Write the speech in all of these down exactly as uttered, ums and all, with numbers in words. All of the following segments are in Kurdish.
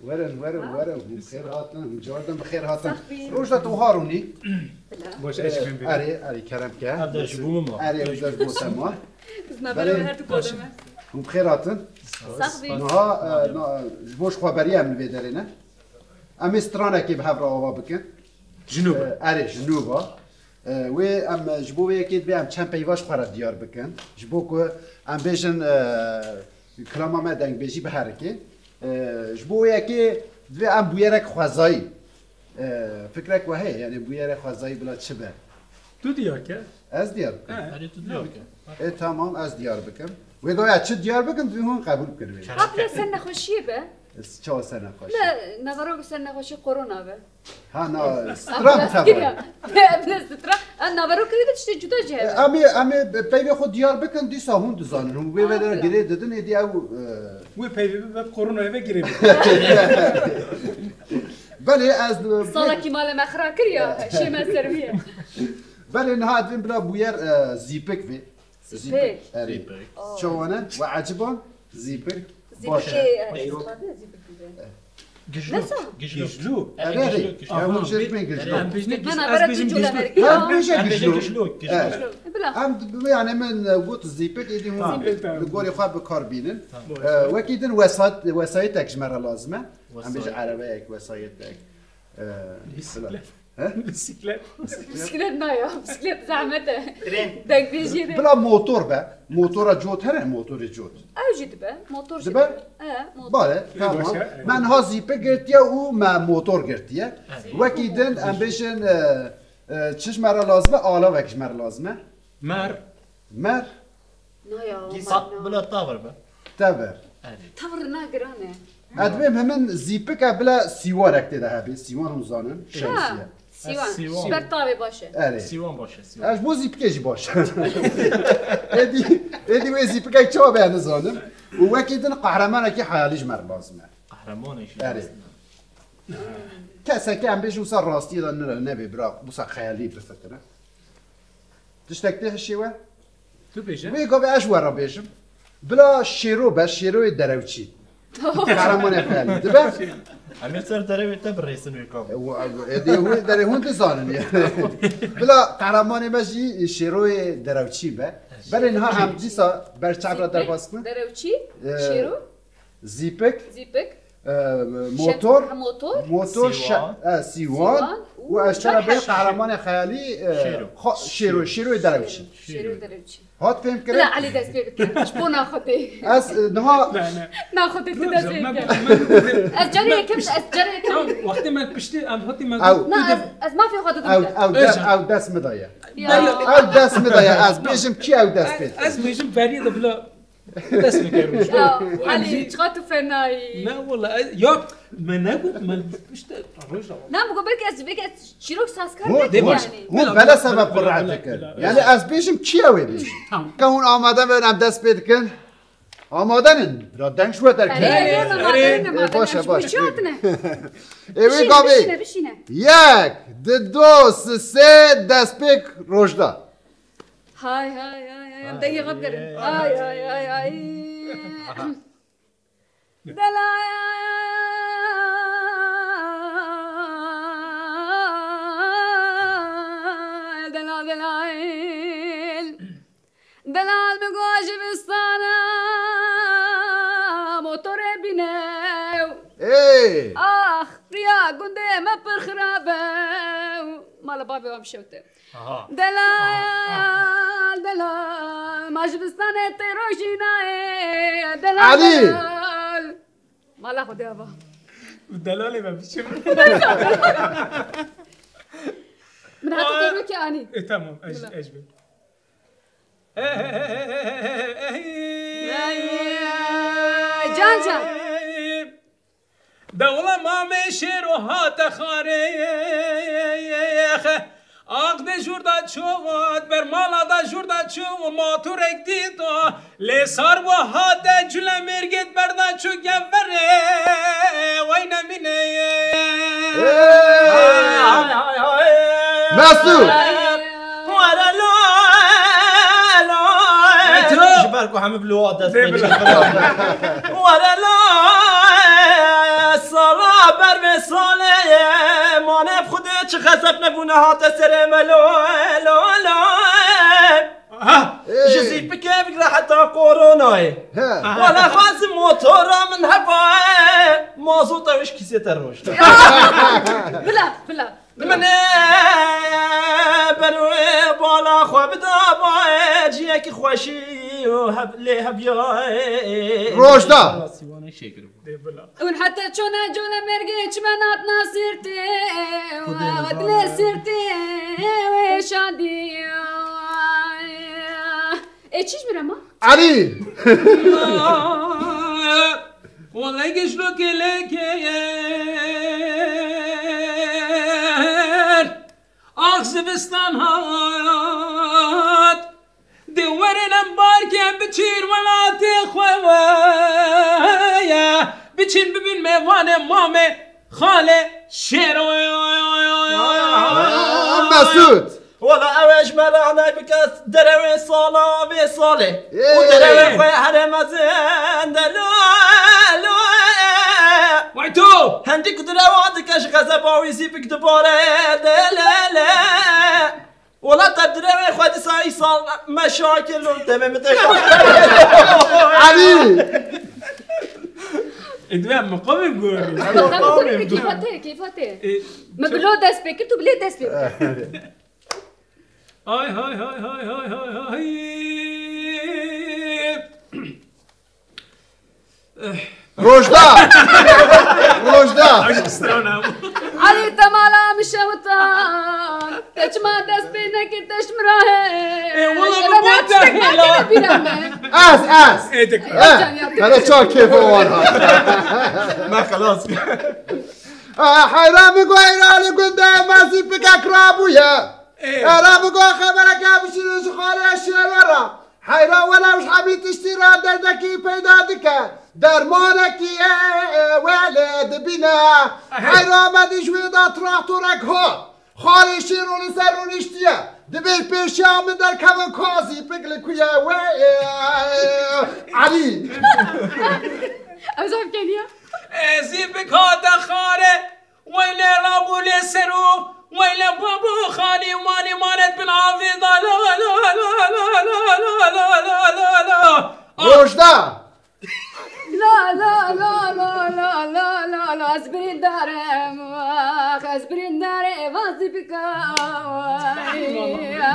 Werin, werin, werin. Hûn bi xêr hatin, hûn cardin bi xêr hatin. Sax bî. Rojda tu harûnî. Bila. Baş, eşkên bî. Erê, erê, kerem ke. Ev de ji bo min ma. Erê, ev de ji bo te ma. Zina Belê. Beraber her tu kademe. Hûn bi xêr hatin. Sax bî. Niha, e, na, ji bo ji xwe beriya em li vê derê ne. Em ê stranekê bi hev re ava bikin. Ji nû be. E, erê, ji nû be. E, wê em, e, ji bo wê yekê divê em çend peyva ji xwe re diyar bikin. Ji bo ku em bêjin, e, kilama me dengbêjî biherike. E, ji bo wê yekê divê em bûyerek xwezayî. E, fikrek we heye, yani bûyerek xwezayî bila çi be? Tu diyar ke. Ez diyar bikim. He. Erê, tu diyar ke. E, tamam, ez diyar bikim. Wê gaya çi diyar bikim, divê hûn qebûl bikin wê. Hafta ser nexweşiyê be. Çawa ser nexweşî? Ne, naveroka ser nexweşî korona be. Ha, na, stram tevayî. Ne, stra. Em naveroka de tiştê cuda jî hebe. Em ê, em ê peyvê xwe diyar bikin, dîsa hûn dizanin. Hûn wê ve de girê didin, êdî ew, e, Wê peyvê bibe koronayê ve girê bibe. Belê ez, e, Salekî male me xira kir ya, şê me ser wî ye. Belê niha divên bila bûyer, e, zîpik vê. Zîpik. Zîpik. Erê. Zîpik. Çawa ne? We eciban? Zîpik. Zîpik. Baş e. Zîpik. Gijlû. Gijlû. Gijlû. Erê, erê. Gijlû, gijlû. Aha. Em bêjin gijlû. Em bêjin gijlû. Ez bêjim gijlû. Em bêjin gijlû. Gijlû. Bila. Em, yani min, e, got zîpik, êdî hûn li gorî xwe bi kar bînin. Tamam. E, wekî din wesayet, wesayetek ji me re lazim e. Em bêjin erebeyek, wesayetek. E, Bîsiklet. He? Bîsiklet. Bîsiklet na ya, bîsiklet zehmet e. Tren. Dengbêjiyê de. Bila motor be. Motora cot hene, motorê cot. Ew jî dibe. Motor jî dibe. Dibe? He, motor. Bale, tamam. Başka, evet. Me niha zîpik girtiye û me motor girtiye. Evet. Wekî din em bêjin, e, e, çi ji me re lazim e? Alavek ji me re lazim e. Mer. Mer. Na ya, Gîs- mer na. Bila tavir be. Tevir. Erê. Tavir na giran e. Ez dibêm hemin zîpik e bila sîwarek tê de hebe. Sîwan hûn zanin. Ha, şemsiye. Sîwan. Sîwan. Ber tavê baş e. Erê. Sîwan baş e, sîwan. Ez ji bo zîpikê jî baş e. Êdî, êdî wê zîpikek çawa be nizanim. Û wekî din qehremanekî heyalî ji me re lazim e. Qehremanekî lazim e. Erê. Keseke em bêjin wisa rastiyê de nire, nebê bira, wisa xeyalî bifikire. Tiştek tê hişê we? Tu bêje. Wê gavê ez ji we re bêjim. Bila Şêro be, Şêroyê Derewçî. Qehremanê xeyalî dibe. Em ê ser derewê te birêsin wê gavê. E, wa-, e, dê hûn, derê hûn dizanin ya. Bila qehremanê me jî Şêroyê Derewçî be. Belê niha em dîsa ber çav re derbas bikin. Derewçî, e, Şêro. Zîpik, Zîpik, e, motor, şe-, motor, motor, şe-, Sîwan. E, Sîwan. Sîwan û û ez çara bê qehremanê xeyalî, e, Şêro. Xo-, Şêro, Şêroyê Derewçî. Şêro Derewçî. Hat fêm kirin? Bila Elî dest pê bike. Ji bo naxwe tê. Ez, e, niha Ne, ne. Naxwe tê tu dest pê bike. Ez carê yekem, ez carê yekem. Wextê me piştî, em hatî me Ew. Na, ez, ez mafê xwe didim Ew, te. Ew, de-, ew dest min daye. Ya. Ew dest min daye. Ez bêjim kî ew dest pê dike. Ez bêjim beriyê de bila Dest bike Rojda. Ya, Elî, çiqa tu fenayî. Ne wala, ez, ya, me negot, me pişte Rojda. Na, min got belkî ez, belkî ez çîrok sazkar Hûn, nekim hûn, yani. Hûn Bila, bele bila, sebep bila, qurrat bila, dikin. Bila, bila. Yani ez bêjim kî ew ê bêjim. Tamam. Ka hûn amade bin em dest pê dikin. Amade nin, bira deng ji we derkeve. Erê, erê, erê, erê, erê, erê, Ee, baş e, baş e. Bişîne, bişîne. Ê wê Bişîne, gavê. Bişîne, bişîne. Yek, di, do, si, sê, destpêk Rojda. Hay, hay, hay, hay, em dengê xwe bigerin. Hay, hay, hay, hay. Aha. Delal, delal, delal. Delal bi go ji vistana motorê bîne. Ê! Ax, riya gundê me pir xirab e. Mala bavê wan bişewte. Aha. Delal, delal, ma ji bistanê tê rojî nayê. Delal, Elî! Delal. Mala Xwedê ava. Delalê me biçim. Min heta te rokê anî. E, tamam, ez, Bila. Ez bi. Ay, ay, can, can. Dewla mamê şêro hate xarê. Ax de jûr da çû, ber mala da jûr da çû, maturek dîto. Lê sar bu hate cule mêrgêt berda çû geverê. Wey nemîne. Hey! Hay, hay, hay. Mesûd! Were lo, lo. Ji ber ku hemî bi lo dest pê dikin. Were lo, sal Salê ye, mane bi Xwedê çi xezeb nebûne hate serê me lo, lo, lo. Ha, Ê. Ji zîpikê bigre heta koronayê. He. Wala xwazim motora min heba, mazota wî ji kîsê te roj. Bila, bila. Min ê ber wê bala xwe bida bayê ciyekî xweşî û heb-, lê hebiyayê. Rojda. Sîwanê şêkir bû. Dê bila. Hûn heta çona cola mergê çimen hatna sirtê, Xwedê wa dilê sirtê wê şadî. Ê çi ji bira ma? Elî! Wele gişlokê lê kêr, ax zivistan hat. Dê werin em barkê biçîn welatê xwe ye. Biçîn bibin mêvanê mamê xalê şêro. Mesûd. Wala ew ê ji me re nayê bike derewê sala vê salê. Ê. Û derewê xwe here mezin de lo, lo. Vay tu! Hendî ku direwa dike ji xezeba wî zîpik dibare de le le. Wala te direwê xwe disa îsal meşakil û demê min te Elî! Ê, divê em miqamê bigorîn. Em miqamê bigorîn. Keyfa te, keyfa te. Ê, min bilo dest pê kir, tu bilê dest pê bikir. Ay, hay, hay, hay. Rojda! Rojda! Elî te mala min şewtan. Te çima dest pê nekir te ji min re he? Ê, wala min bo te hêla. Ez, ez. Ê, dik. Eh, hele çawa kêfa wan hat. Me xelas kir. Ah, heyran min got, heyran li gundê me zîpikek rabûye. Ê. Heyran min got, xebereke bişînin ji xalê Şêro re. Heyran wela ji hemî tiştî re derdekî peyda dike. Dermanekî ye, wele dibîne. Heyran me dî ji wê de traktorek hat. Xalê Şêro li ser rûniştiye. Dibê pêşiya min derkevin ka zîpik li ku ye wê, Elî. Ew zaf keniya. Ê, zîpik hate xare. Weyle rabû lê ser û weyle babû xanî û manî manet bin avê da la la la la la la la la la la la. Rojda! La la la la la la la la, ez birîndar im, ax, ez birîndar im, vazî bika.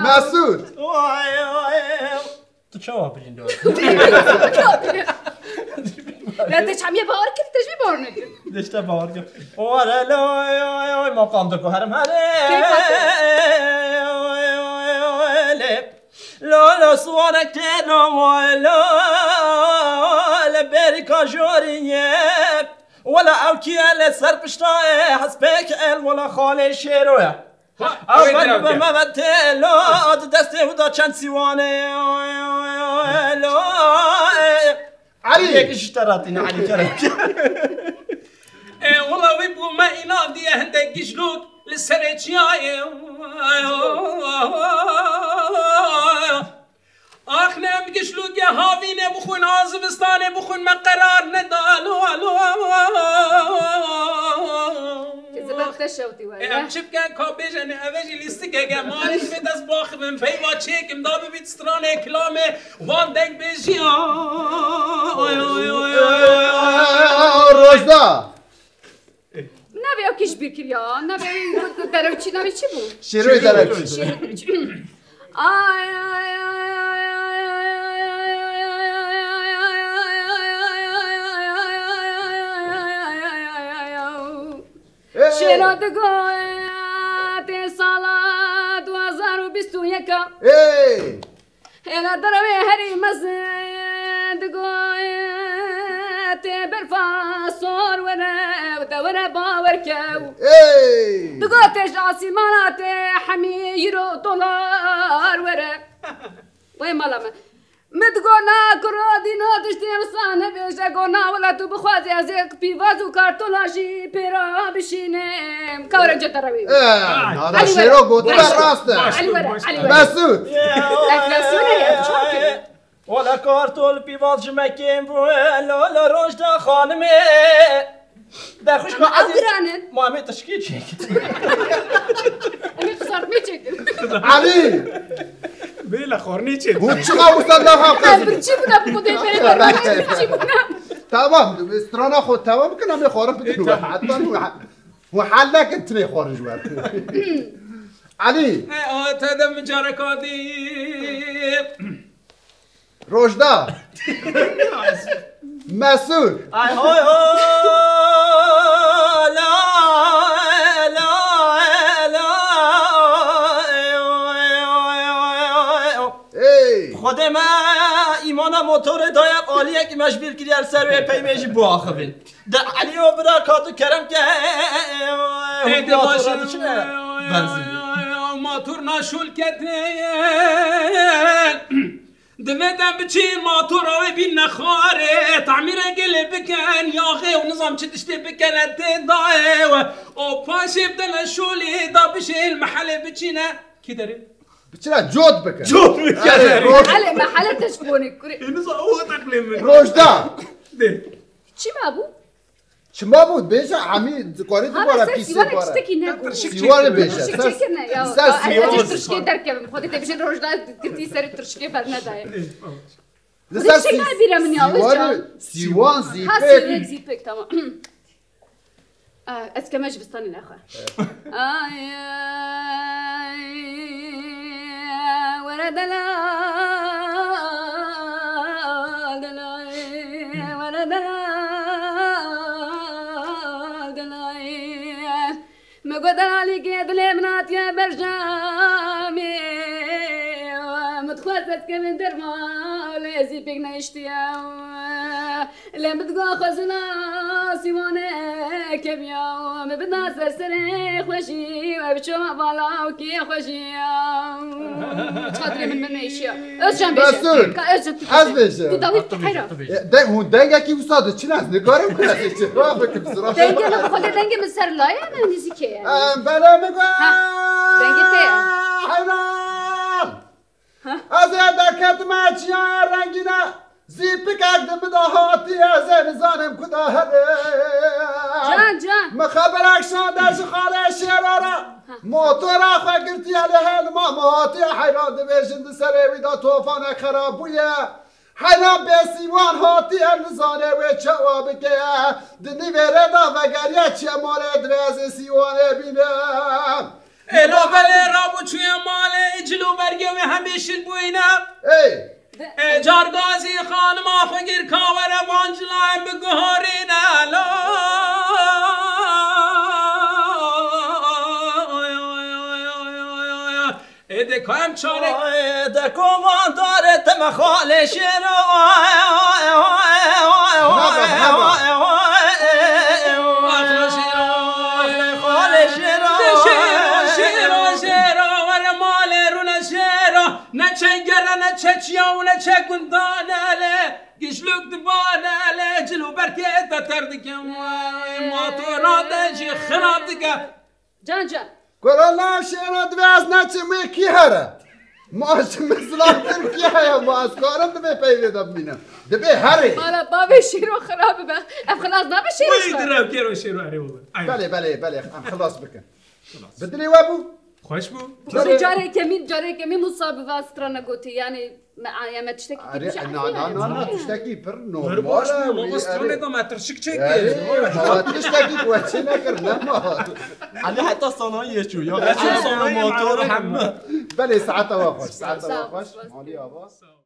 Mesûd! Vay, vay. Tu çawa bilî lo? Ya te çamiye bawer kir, te jî bawer nekir. De işte bawer kir. O hele lo, oy, oy, oy, maqam de ku herim hele. Keyfa te. Oy, oy, oy, le. Lo, lo, suwanek te lo, lo, le berika joriye. Wala ew kiye le ser pişta e, hespek el wala xalê şêro ye. Ha, ew ew ê ben diraw be ke. Me ve te lo, ad destê hu da çend sîwane. Lo, e. Elî! Yek ji te ratîne, Elî kerem. E, wala wî bû me înan diye hindek gişlok li serê çiyayê. Ax ne em gişlokê havînê bixwin, a zivistanê bixwin, me qerar neda. Alo, alo. Zibir te şewtî we. E, em çi bikin ka bêjin, ev e jî lîstikek e. Malê divê dest baxivim, peyva çêkim, da bibît stranê kilamê wan dengbêjiya. Oy, oy, oy, oy, oy, oy. Rojda! Navê ew kî ji bîr kiriya? Navê ew derew çi, navê çi bû? Şêroyê derew çi. Şêroyê derew çi. Ay, ay, ay. Hey! Şêro digo, tê sala du hazar û bîst û yek a. Hey! Hêla derewê herî mezin digo, tê berfa sor were, de were bawer kew. Hey! Digo tê ji asîmana tê hemî euro dolar were. Wey mala me. Min digo na kuro dîno tiştê wisa nebêje, go na wela tu bixwazî ez ê pîvaz û kartola jî pê re bişînim. Ka were cete rewî. Eh, nada Elî şêro were. Gotibe rast e. Elî were, Elî were. Mesûd. Enflasyonê ye, çar kiriye. Wela kartol pîvaz ji me kêm bû, lo, lo, Rojda xanimê. Derxweş Ama ka ew ezîz giran in. Ma em ê tişkê çêkin. Em ê qizartmê çêkin. Elî! Bê lê xwarinê çê. Hûn çima wisa naha Em qezî? Birçî bûna bi xwedê bere. Birçî bûna. Tamam, strana xwe tamam bikin, em ê xwarin bikin. Heta hûn hûn hel nekin tinê xwarin ji wer. Elî! He, a, te de min careka dî. Rojda. Mesûd. Ay, hoy, hoy. La, la, la. Hey. Xwedê me îmana motorê daye aliyek me ji bîr kiriye li ser wê peymê jî biaxivin. De Elî o bira ka tu kerem ke. Ê, de baş e. Benzîn. Motor naşol ketine. Divê te biçî motora wê bîn nexwarê, tamîre gelê bikin, yaxê û nizam çi tiştê bikene tê dayê we. O paşê bidene şolê da bişê li mehelê biçîne. Kî derê? Biçine cot bikin. Cot bikin. Erê, roj- Hele mehele teşbonê kurê. Ê, nizam o teqlê min. Rojda. De. Çi ma bû? Çima bû? Bêje, hemî dikarî Ha, dubare ser pîsê sîwanê bare. Tiştekî ne got. Tirşik Sîwanê çêkirine. Bêje. Tirşik Ser çêkirine ya. Ser Aa, sîwanê. Ez tirşikê derkevim. Xwedê te bijin rojda girtî serê tirşikê bernedaye. Li ser Tirşik sî-, nabîre min ya, sîwanê, Özcan. Sîwan, Ha, zîpek. Sîwek, zîpek, tamam. Aa, ez keme ji bistanê nexwe. Ay, ay, were delal, delal, were delal, delal. Me got delalîkê dilê min hatiye berjamê. Min dixwest ez kevin dermalê, ez ê pêk nehiştiye. Lê min digot xwezina sîwane kemiya. Min bida ser serê xwe jî, we biçoma vala û kê xwe jî. Çadrê min, min nehişiya. Özcan bêje. Mesut, Ka Özcan tu ez bêje. Tu dawî bêje, tu heyra. Tu bêje. E, de, hûn dengekî wisa diçin, ez nikarim ku ez ê çêwa bikim, zira Dengê min, xwedê dengê min ser laye min nîzîkê ye. Em, belê min got. Ha, dengê te ye. Heyran! Ha? Ez ê derketime çiyayê rengîne, zîpikek di min de hatî, ez ê nizanim ku de here. Can, can. Min xeberek şande ji xalê Şêra re. Ha. Motora xwe girtiye li hêlma, min hatiye heyran, dibêjin di serê wî de tofanek xerab bûye. Heyran bê sîwan hatiye, nizane wê çawa bike. Di nîvê rê de vegeriye çiye malê, divê ez ê sîwanê bînim. Ê, lo belê rabû çûye malê, cil û bergê wê hemî şil bûyîne. Ê. Ê, cargazî xanima xwe gir ka were van cilayê biguhorîne. Lo. Ê, de ka em çarek. Ay, de kovan dare te me xalê şêro. Ay, ay, ay, ay, ay, Merhaba, ay, merhaba. Ay, ay, ay, ay, ay, ay, xalê şêro. De şêro, şêro, şêro, were malê rûne şêro. Ne çengere, ne çeçiya û ne çekundane le. Gişluk dibane le, cil û berkê te ter dikim. Ay, motora de jî xira dike. Can, can. Gora la şêra divê ez neçim wê kî here? Ma ji min zilamtir kî heye? Ma ez karim divê peyvê de bimînim. Divê herê. Mala bavê şêro xirab be. Ev xilas nabe şêro Wê xirab. Dire kero şêro erê wala. Aynen. Belê, belê, belê. Em xilas bikin. Bi dilê we bû? Xweş bû. Carê, carê kemîn, carê kemîn wisa bi va strana gotî. Yani Me, ya me tiştekî Arê, kî na, na, na, na, tiştekî pir normal e, wî, stranê da me tirşik çekê. Erê, ma tiştekî ku we çê nekir, nema. Elî heta sanayiyê çû, ya, ya, sanayiyê motor hemme. Belê, saeta we xweş, saeta we xweş. Sağ ol, sağ ol. Malî ava.